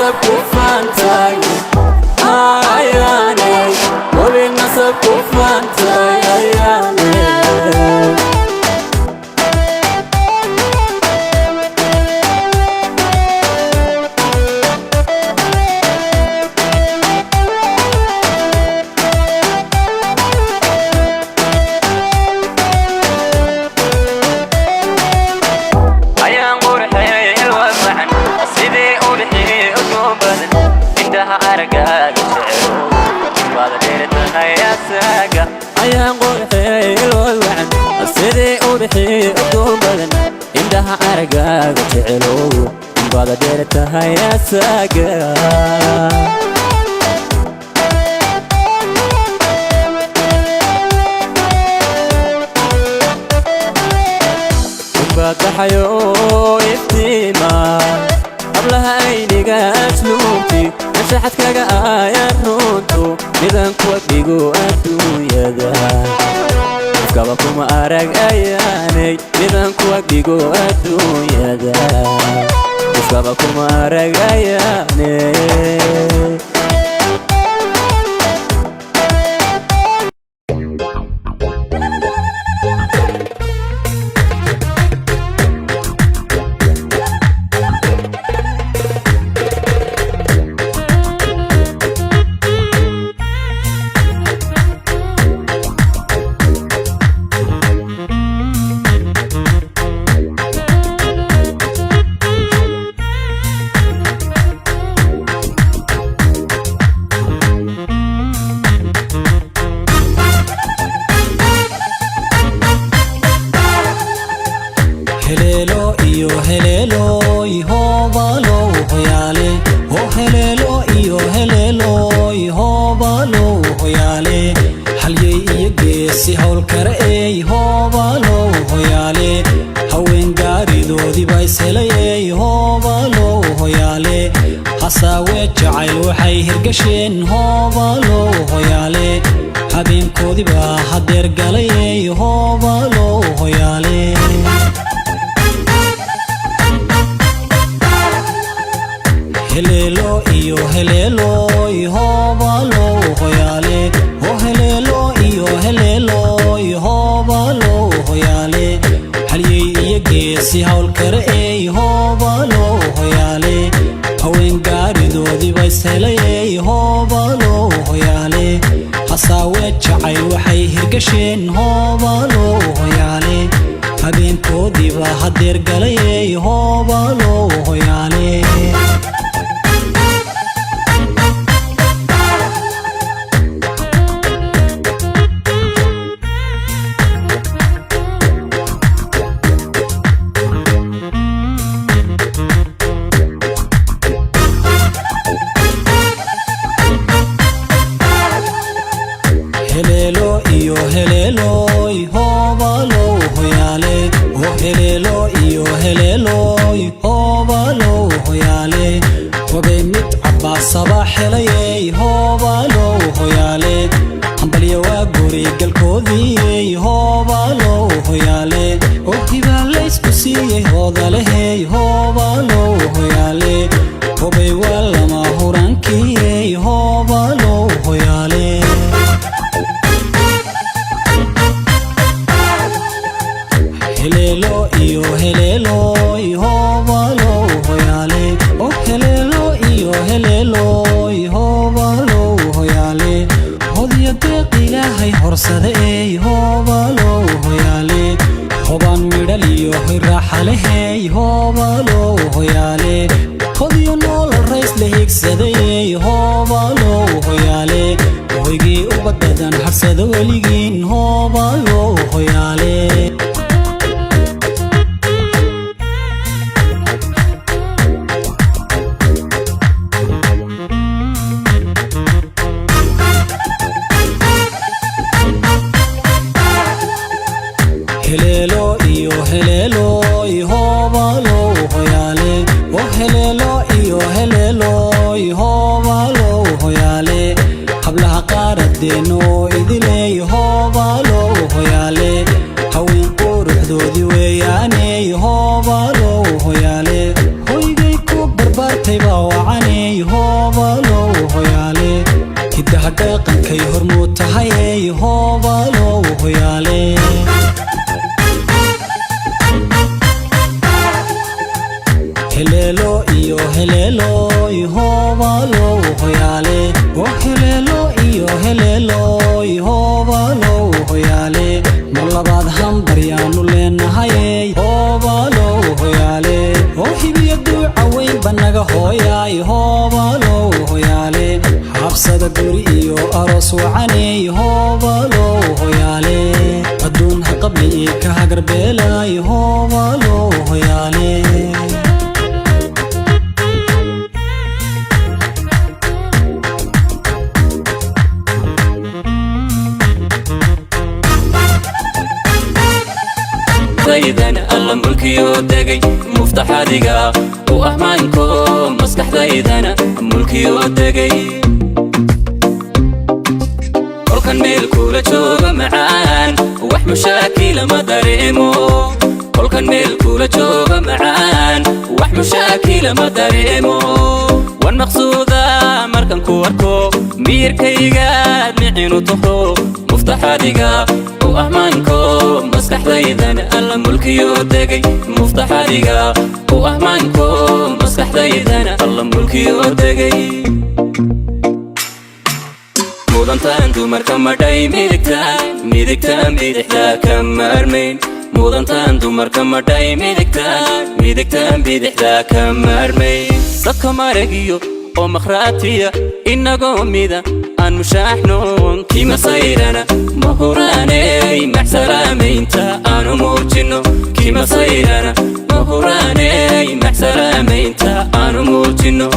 Nasab ku faantay ayaaney, hobi nasab ku faantay ayaaney. Ayaan qurxeey ilwafacan sidii ubixii ugu badan indhaha aragaaga jecelo baad dheertahay asaaga. Ayaan qurxeey ilwacan sidii ubixii ugu badan indhaha aragaaga jecelow baad dheertahay asaaga. Baadaxayo iftiima hablaha ayniga asluubti anshaxadkaga ayaan runtu midan kuwa dhigo adduunyada qofkaba kuma arag ayaanay, midan kuwa dhigo adduunyada qofkaba kuma arag ayaanay. Heleelo iyo heleeloy, hoobalow hoyaale oo heleelo iyo heleeloy, hoobalow hoyaale, halyey iyo geesi howlkare ey, hoobalow hoyaale, haween gaaridoodiiba ishelayey, hoobalow hoyaale, hasaawe jacayl waxay hirgasheen, hoobalow hoyaale, habeenkoodiibaa hadeer galayey, hoobalow hoyaale. Heleelo iyo heleeloy, hoobalow hoyaale oo heleelo iyo heleeloy, hoobalow hoyaale, halyey iyo geesi howlkare ey, hoobalow hoyaale, haween gaaridoodiiba ishelayey, hoobalow hoyaale, hasaawe jacayl waxay hirgasheen, hoobalow hoyaale, habeenkoodiiba hadeer galayey, hoobalow hoyaale. Heleelo iyo heleeloy, hoobalow hoyaale oo heleelo iyo heleeloy, hoobalow hoyaale, hobey mid cabbaasaba xelayey, hoobalow hoyaale, hambalyo waa guri galkoodiiyey, hoobalow hoyaale, oo hibaa laysku siiyey hoodalehey, hoobalow hoyaale, hobey waa lama huraankiiyey, hoobalow hoyaale. Heleelo iyo heleeloy, hoobalow hoyaale oo heleelo iyo heleeloy, hoobalow hoyaale, hodiyo deeq ilaahay horsade ey, hoobalow hoyaale, hobaan midhal iyo hoy raaxa lehey, hoobalow hoyaale, hodiyo noolal rays la higsadayey, hoobalow hoyaale, hoygii ubadadan harsada weligiin, hoobalow hoyaale. Heleelo iyo heleeloy, hoobalow hoyaale oo heleelo iyo heleeloy, hoobalow hoyaale, hablaha qaaradeenoo idiley, hoobalow hoyaale, haween quruxdoodii weeyaaney, hoobalow hoyaale, hoygay ku barbaartay baa wacaney. Heleeloy hoobalow hoyaale, oo heleelo iyo heleeloy hoobalow hoyaale. Mar labaad hambaryaanu leenahayey, hoobalow hoyaale, oo hibiyo duuca weynba naga hooyaay, hoobalow hoyaale. Xaabsada guri iyo aroos wacaney, hoobalow hoyaale. Adduun ha qabli ii ka hagarbeelay, hoobalow hoyaale. Maskaxdaydana alla mulkiyoo degay, muftaxadiga u ahmaanko. Maskaxdaydana mulkiyoo degay, kolkan meel kula jooga macaan, wax mushaakila ma dareemo. Kolkan meel kula jooga macaan, wax mushaakila ma dareemo. Wan maqsuuda markan ku arko, miyirkaygaad micinu taho, muftaxadiga u ahmaanko. Maskaxdaydana alla mulkiyoo degay, muftaxadiga u ahmaanko. Maskaxdaydana alla mulkiyoo degay. Mudantaan dumarka madhay midigtaan, midigtaan bidixdaa ka maarmayn. Mudantaan dumarka madhay midigtaan, midigtaan bidixdaa ka maarmayn. Dadka maragiyo oo makhraatiya, inagoo mida aan mushaaxnoon. Kimasayrana ma huraaney, maxsalaamaynta aanu muujinno. Kimasayrana ma huraaney, maxsalaamaynta aanu muujinno.